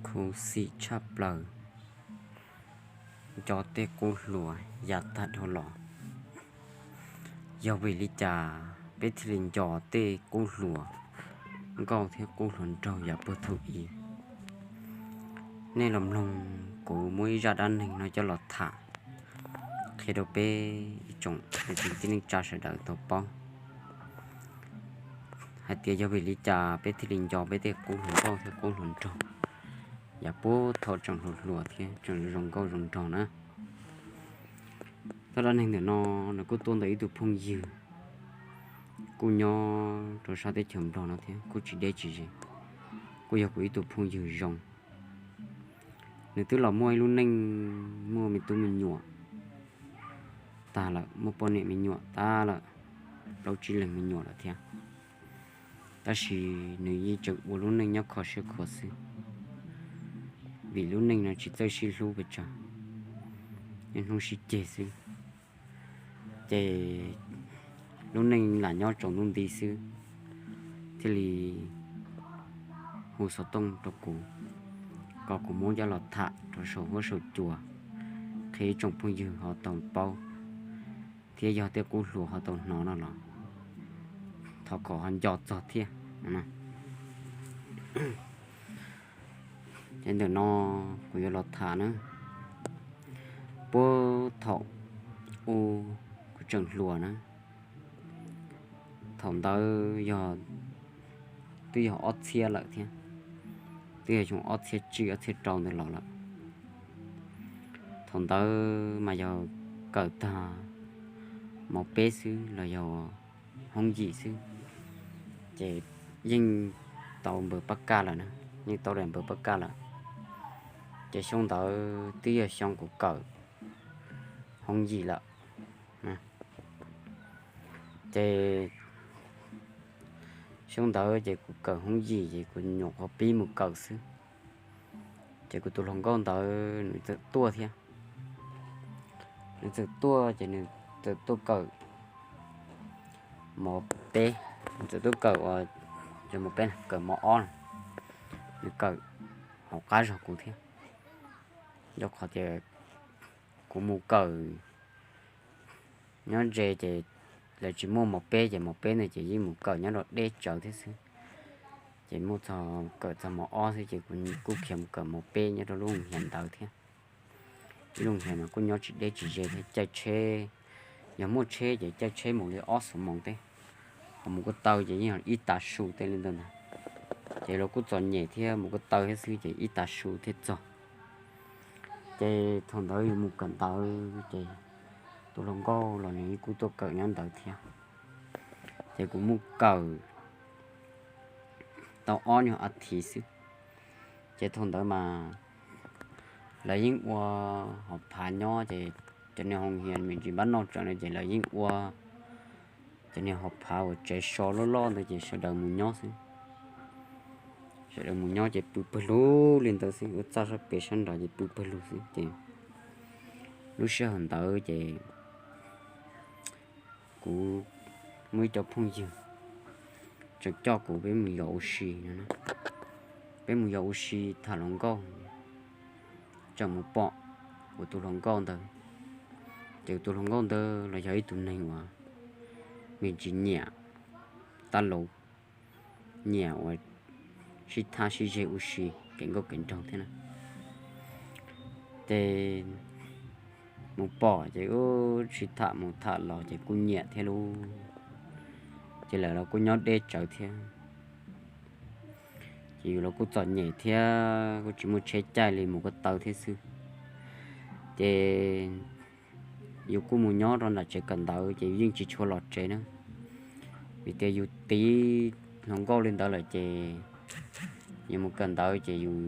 Khuv xim tshaj plaws, nco tej qub hluas ya tag dhau los. Yog vim li cas peb thiaj li nco tej qub hluas nkauj thiab qub hluas nraug yav puag thaum ub? Nej los mloog kuv muab ib zaj dab neeg no coj los tham qhia rau peb ib tsoom kwv tij neej tsa sawv daws tau paub hais tias yog vim li cas peb thiaj li nco peb tej qub hluas nkauj thiab qub hluas nraug yav puag thaum tseem hluas hluas thiab tseem zoo nkauj zoo nraug na. Zaj dab neeg ntawm no nws kuj tuaj ntawm ib tug phooj ywg kuj nyob rau sab teb chaws Nplog no thiab kuj tsis deb tsis ze, kuj yog kuv ib tug phooj ywg zoo. Nws twb los muaj ib lub neej muaj me tub me nyuam tag lawm, muaj poj niam me nyuam tag lawm, plaub tsib leeg me nyuam lawm thiab. Tab sis nws yeej tseem ua lub neej nyob kho siab khuav xwb, vim lub neej no tsis txawj sib hlub pes tsawg, niaj hnub sib ceg xwb. Ces lub neej lam nyob tsaus ntuj nti xwb, thiaj li hu xov tooj rau kuv, kom kuv muab coj los tham rau saum huab saum cua, qhia ib tsoom phooj ywg ho tau paub, thiab yog tej qub hluas ho tau hnov no los thov kom ho nco txog thiab. Ces ntawm no kuv yuav los tham na, puag thaum ub kuv tseem hluas na, thaum ntawd yog, twb yog ob txhiab lawm thiab, twb yog xyoo ob txhiab tsib ob txhiab rau ntawd los lawm. Thaum ntawd mas yog kawm tag mos peb xwb los yog hoob yim xwb, ces yeej tau npawb pab kaj lawm na, yeej tau daim npawb pab kaj lawm. Ces xyoo ntawd twb yog xyoo kuv kawm hoob yim lawm. Ces xyoo ntawd ces kuv kawm hoob yim ces kuv nyuam qhuav pib mus kawm xwb. Ces kuv tus hluas nkauj ntawd nws txawm tuaj thiab, nws txawm tuaj ces nws txawm tuaj kawm mos peb, nws txawm tuaj kawm, yog mos peb, kawm mos ob, nws kawm hauv qab zog kuv thiab. Yog qhov tias kuv mus kawm nyob ze ces lawv tsis muaj mos peb, ces mos peb ntawd ces yeej mus kawm nyob rau deb tsawv thiab xwb. Ces muaj txog kawm txog mos ob xwb ces kuv kuj khiav mus kawm mos peb nyob rau lub hoos hias ntawd thiab. Ib lub hoos hias mas kuj nyob tsis deb tsis ze thiab, caij tsheb, yog muaj tsheb ces caij tsheb mus li ob xuab moos teb, ho mus ko taw ces yeej yog ib tav su tej li ntawd ntag. Ces los kuj txom nyem thiab, mus ko taw thiab xwb ces ib tav su thiaj txog. Ces thaum ntawd yus mus kawm ntawv ces tus hluas nkauj los nws kuj tuaj kawm nyob ntawd thiab. Ces kuv mus kawm tau ob nyuag a thiv xwb, ces thaum ntawd mas lawv yeej ua hauv phav nyob ces cov niag hoos hias me ntsis npab noj tsawv no ces lawv yeej ua cov niag hauv phav uas tsev so loj loj ntawd ces sawv daws mus nyob xwb. Sawv daws mus nyob ces pw pawg lug li ntawd xwb, ua txaj sab pem sab nraud ces pw pawg lug xwb ces lub sij hawm ntawd ces kuv muaj ib co phooj ywg tseem coj kuv peb mus yos ua si no. Peb mus yos ua si tham hluas nkauj, tseem mus pom kuv tus hluas nkauj ntawd. Ces kuv tus hluas nkauj ntawd los yog ib tug neeg uas me ntsis nyiam tab laus, nyiam uas sib thab sib zeg ua si kev nkauj kev nraug thiab na. Ces mus pom ces ub sib tham mus tham los ces kuj nyiam thiab lauj. Ces lawv los kuj nyob deb tsawv thiab, ces yus los kuj txom nyem thiab kuj tsis muaj tsheb caij li, mus ko taw thiab xwb. Ces yus kuj mus nyob rau nram tsev kawm ntawv ces yus yeej tsis tshua los tsev na, vim tias yus tiv hluas nkauj li ntawd lawm ces yus mus kawm ntawv ces yus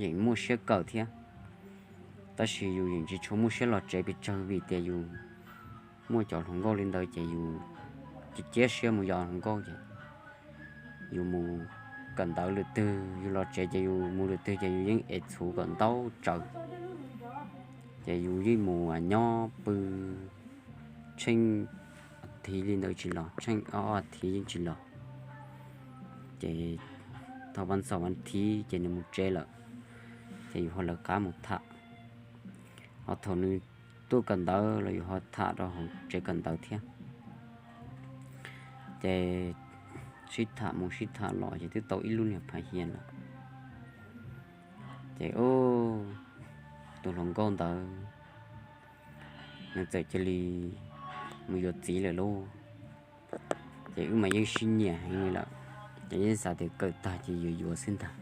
yeej muaj siab kawm thiab, tab sis yus yeej tsis tshua muaj siab los tsev pes tsawg vim tias yus muaj cov hluas nkauj li ntawd ces yus cia siab mus yos hluas nkauj ces yus mus kawm ntawv lwm twg, yus los tsev ces yus mus lwm twg ces yus yeej ev txhuv kom ntau tsawv. Ces yus yeej mus nyob pw tsheej a thiv li ntawd tsis los, tsheej ob a thiv yeej tsis los. Ces thaum vas xaum vas thiv ces nws mus tsev lawm, ces yus ho lawv qab mus tham. Ho thaum nws tuaj kawm ntawv los yus ho tham rau hauv tsev kawm ntawv thiab. Ces sib tham mus sib tham los ces twb tau ib lub niag phav hias lawm. Ces tus hluas nkauj ntawd nws txawm cia li mus yuav txiv lawm lauj. Ces wb mas yeej sib nyiam heev li lawm, ces yeej xav tias kawm tag ces yuav yuav xwb ntag.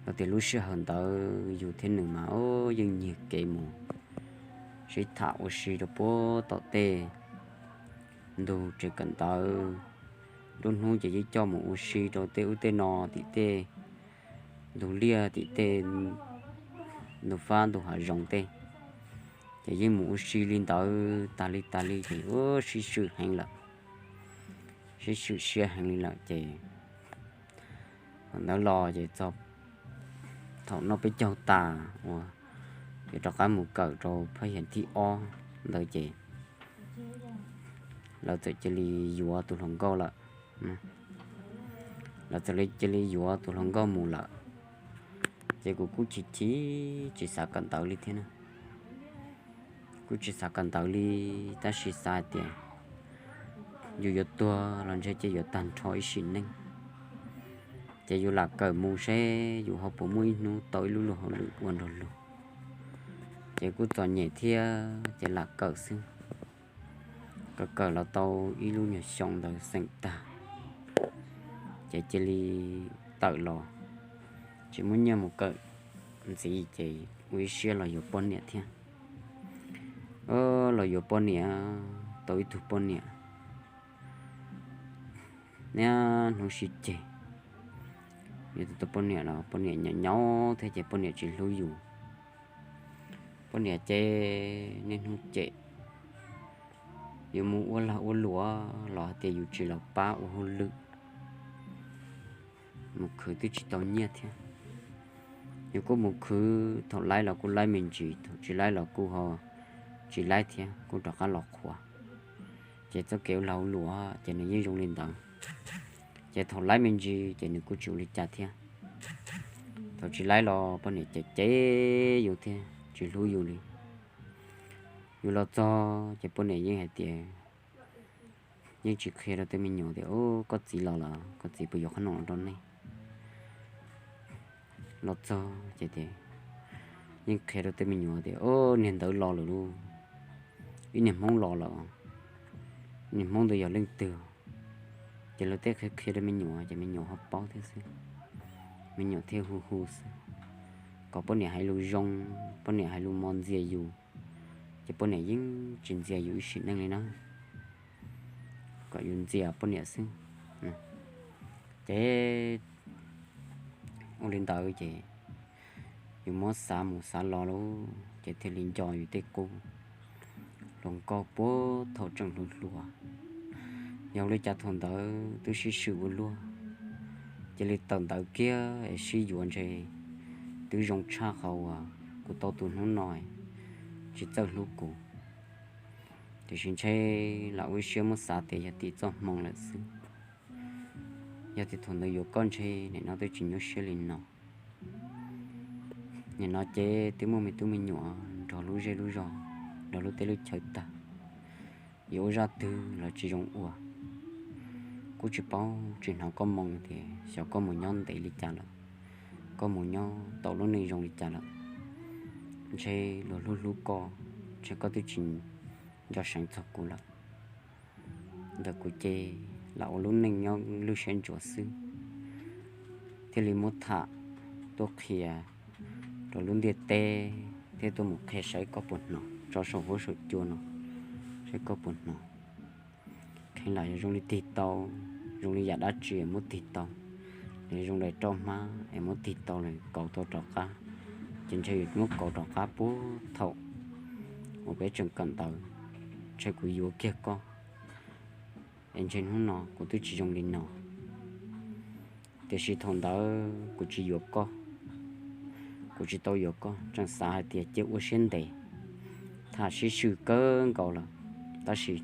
Tau tias lub sij hawm ntawd yus thiab nws mas yeej nyiag kev mus sib tham ua si rau puag tom tej ntug tsev kawm ntawv. Lub hnub ces yeej coj mus ua si rau tej ub tej no tim tej ntug liaj tim tej ntug fab ntug hav zoov tej. Ces yeej mus ua si li ntawd tas li tas li ces ua sib swm heev lawm, sib swm siab heev li lawm ces thaum ntawd los ces txog thaum noj peb caug tas uas yuav rov qab mus kawm rau phab hias thib ob ntawd ces lawv txawm cia li yuav tus hluas nkauj lawm. Lawv txawm cia li yuav tus hluas nkauj mus lawm. Ces kuv kuj chim chim tsis xav kawm ntawv li thiab na. Kuj tsis xav kawm ntawv li, tab sis xav hais tias yus yuav tuag los ntshe ces yuav tag nrho ib sim neej. Ces yus lam kawm mus seb yus ho puas muaj ib hnub tau ib lub luag hauj lwm ua nrog luag. Ces kuj txom nyem thiab ces lam kawm xwb. Kawm kawm los tau ib lub nyuag xyoo ntawd xeem tag, ces cia li tawm los, tsis muaj nyiaj mus kawm ntxiv ces ua ib siab los yuav poj niam thiab. Los yuav poj niam, tau ib tug poj niam niaj hnub sib ceg. Yuav tau poj niam los poj niam nyaum nyaum thiab ces poj niam tsis hlub yus. Poj niam ces niaj hnub cem, yuav mus ua lag ua luam los hais tias yus tsis los pab ua hauj lwm, mus khwv twb tsis tau nyiaj thiab. Yus kuj mus khwv, thaum laib los kuj laib me ntsis, thaum tsis laib los kuj ho tsis laib thiab, kuj rov qab los qhuav. Ces txoj kev ua lag ua luam ces nws yeej zoo li ntawd. Ces thaum laib me ntsis ces nws kuj tsis ua li cas thiab. Thaum tsis laib los poj niam cem cem yus thiab tsis hlub yus li. Yus los txog ces poj niam yeej hais tias, yeej tsis qhia rau tej me nyuam tias, koj txiv los lawm, koj txiv puas yuav qhob noom los rau nej. Los txog ces tias, yeej qhia rau tej me nyuam tias, o, niag ntawd los lawm lauj, ib niag Hmoob los lawm, niag Hmoob ntawd yog leej twg? Ces lawv tej qhia qhia rau me nyuam ces me nyuam ho paub thiab xwb, me nyuam thiaj hu hu xwb, kom poj niam hais lus zoo, poj niam hais lus mos ntxias yus, ces poj niam yeej tsis ntxias yus ib sim neej li na, kom yus ntxias poj niam xwb. Ces ua li ntawd ces yus muab xav mus xav los lauj, ces thiaj li nco yus tej qub hluas nkauj puag thaum tseem hluas hluas. Yog li cas thaum ntawd twb sib swm ua luaj, cia li tawm ntawv kiag es sib yuav ntshe twb zoo tshaj qhov uas kuv tau tus hnub no tsis txawj hlub kuv. Tiam sis ntshe lam ua siab muab xav tias yog tim txoj hmoo lawm xwb. Yog tias thaum ntawd yuav koj ntshe nim no twb tsis nyuaj siab li no. Nim no ces twb muaj me tub me nyuam nrog lub zej lub zog, nrog lub teb lub chaw tag, yuav ua zaj twg los tsis zoo ua. Kuj tsis paub tsis hnov koj moo tias xyov koj mus nyob ntev li cas lawm, koj mus nyob tau lub neej zoo li cas lawm. Ntshe luag hlub hlub koj, ntshe koj twb tsis nco seev txog kuv lawm. Ntawm kuv ces lam ua lub neej nyob lwj siab ntsuav xwb, thiaj li muab tham tuaj qhia rau lub ntiaj teb thiab tuaj mus qhia saib koj puas hnov, tso saum huab saum cua no saib koj puas hnov. Kheev lam yog zoo li tig tau, zoo li yam dab tsi es muab tig tau, los zoo daim roj hmab es muab tig tau los kauv tau rov qab, ces ntshe yuav muab kauv rov qab puag thaum uas peb tseem kawm ntawv, ntshe kuv yuav kiag koj, es ntshe hnub no kuv twb tsis zoo li no. Tiam sis thaum ntawd kuv tsis yuav koj, kuv tsis tau yuav koj, tseem xav hais tias cia ua siab ntev, tham sib swm kawg nkaus lawm, tab sis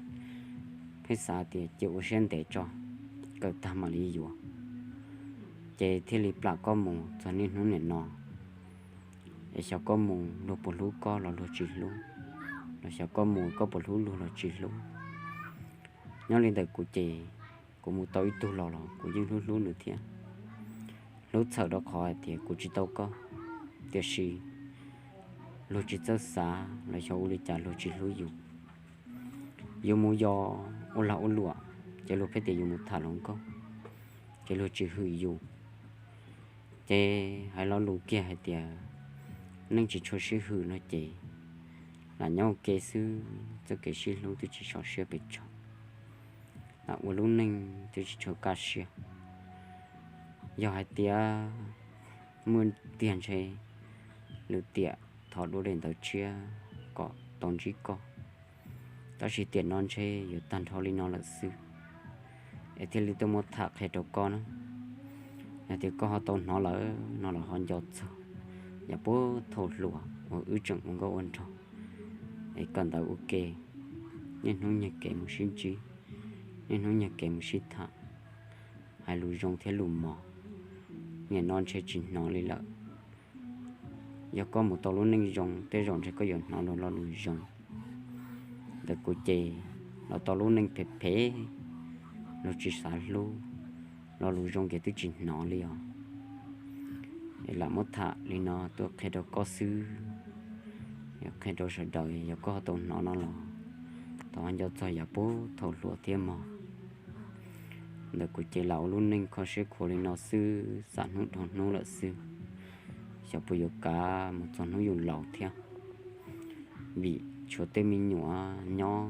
pheej xav tias cia ua siab ntev tso, kawm tag mam li yuav. Ces thiaj li plam koj mus txog niaj hnub nim no. Es xyov koj mus luag puas hlub koj los luag tsis hlub, los xyov koj mus koj puas hlub luag los tsis hlub. Nyob li ntawm kuv ces kuv mus tau ib tug los los kuv yeej hlub hlub nws thiab. Hlub txhawm rau qhov hais tias kuv tsis tau koj, tiam sis luag tsis txawj xav los xyov ua li cas luag tsis hlub yus. Yus mus yos ua lag ua luam, ces luag pheej tias yus mus tham hluas nkauj, ces luag tsis hwm yus. Ces hais lo lus kiag hais tias neej tsis tshua sib hwm no ces lam nyob ua ke xwb, txoj kev sib hlub twb tsis sov siab pes tsawg, lam ua lub neej twb tsis tshua kaj siab. Yog hais tias muaj tiag ntshe lwm tiam thov dua daim ntawv tshiab kom tau ntsib koj, tab sis tiam no ntshe yuav tag nrho li no lawm xwb, es thiaj li tuaj muab tham qhia rau koj na. Yog tias koj ho tau hnov lawm no los ho nco txog, yav puag thaum hluas uas wb tseem ua nkauj ua nraug, es kawm ntawv ua ke, niaj hnub nyiag kev mus sib ntsib, niaj hnub nyiag kev mus sib tham, hais lus zoo thiab lus mos, nim no ntshe tsis hnov li lawm. Yog koj mus tau lub neej zoo, tej zaum ntshe koj yuav hnov luag lo lus zoo. Ntawm kuv ces los tau lub neej phem phem, luag tsis xav hlub, lo lus zoo ces twb tsis hnov li os. Es lam muab tham li no tuaj qhia rau koj xwb, qhia rau sawv daws, yog koj ho tau hnov no los thov nco txog yav puag thaum hluas thiab mog. Ntawm kuv ces lam ua lub neej kho siab khuav li no xwb, xam hnub dhau hnub lawm xwb, xyov puas yuav kav mus txog hnub yus laus thiab. Vim tshuav tej me nyuam nyob,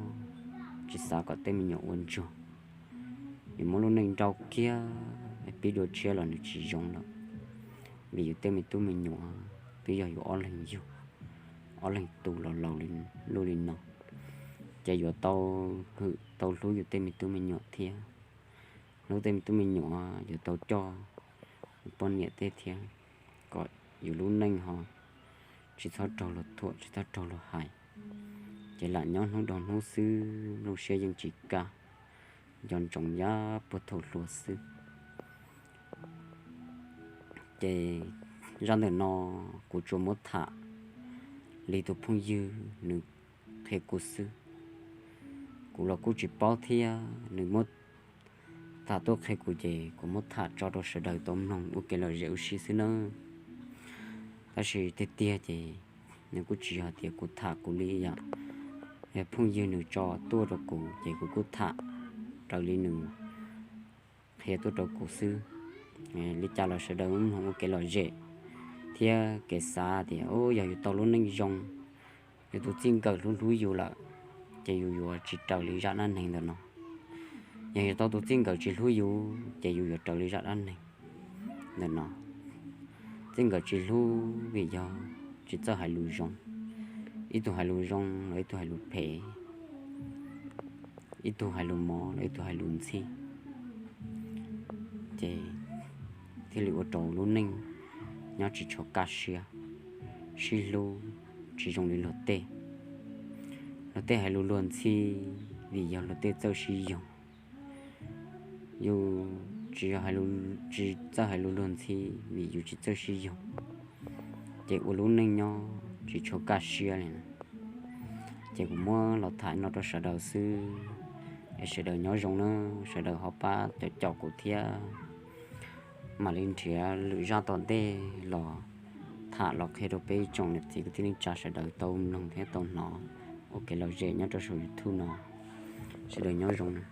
tsis xav kom tej me nyuam ua ntsuag. Yus muab lub neej nrauj kiag pib dua tshiab los nws tsis zoo lawm, vim yus tej me tub me nyuam twb yog yus ob leeg yug, ob leeg tu los laus luj li no, ces yuav tau hwm tau hlub yus tej me tub me nyuam thiab. Hlub tej me tub me nyuam yuav tau coj poj niam tej thiab, kom yus lub neej ho tsis txhob raug luag thuam, tsis txhob raug luag hais. Ces lam nyob hnub dhau hnub xwb, lub siab yeej tsis kaj, nco ntsoov yav puag thaum hluas xwb. Ces zaj ntawm no kuv tsuas muab tham li tus phooj ywg nws qhia kuv xwb. Kuv los kuj tsis paub thiab, nws muab tham tuaj qhia kuv ces kuv muab tham tso rau sawv daws tau mloog ua kev lom zem ua si xwb nawb. Tab sis tiag tiag ces nws kuj tsis yog tias kuv tham kuv li yom, yog phooj ywg nws tso tuaj rau kuv ces kuv kuj tham raws li nws qhia tuaj rau kuv xwb. Li cas los sawv daws mloog ua kev lom zem thiab kev xav tias yog yus tau lub neej zoo, yus tus txij nkawm hlub hlub yus lawm, ces yus yuav tsis raws li zaj dab neeg ntawm no. Yog yus tau tus txij nkawm tsis hlub yus ces yus yuav raws li zaj dab neeg ntawm no. Txij nkawm tsis hlub vim yog tsis txawj hais lus zoo, ib tug hais lus zoo los ib tug hais lus phem, ib tug hais lus mos los ib tug hais lus ntxhi, ces thiaj li ua rau lub neej nyob tsis tshua kaj siab, sib hlub tsis zoo li luag tej. Luag tej hais lus luag ntxhi vim yog luag tej txawj sib yoog. Yus tsis yog, tsis txawj hais lus luag ntxhi vim yus tsis txawj sib yoog, ces ua lub neej nyob tsis tshua kaj siab li na. Ces kuv muab los tham no rau sawv daws xwb, es sawv daws nyob zoo na, sawv daws ho pab caum caum kuv thiab, mam li nrhiav lwm zaj tom ntej los tham los qhia rau peb ib tsoom niam txiv kwv tij neej tsa sawv daws tau mloog thiab tau hnov ua kev lom zem nyob rau saum YouTube no. Sawv daws nyob zoo na.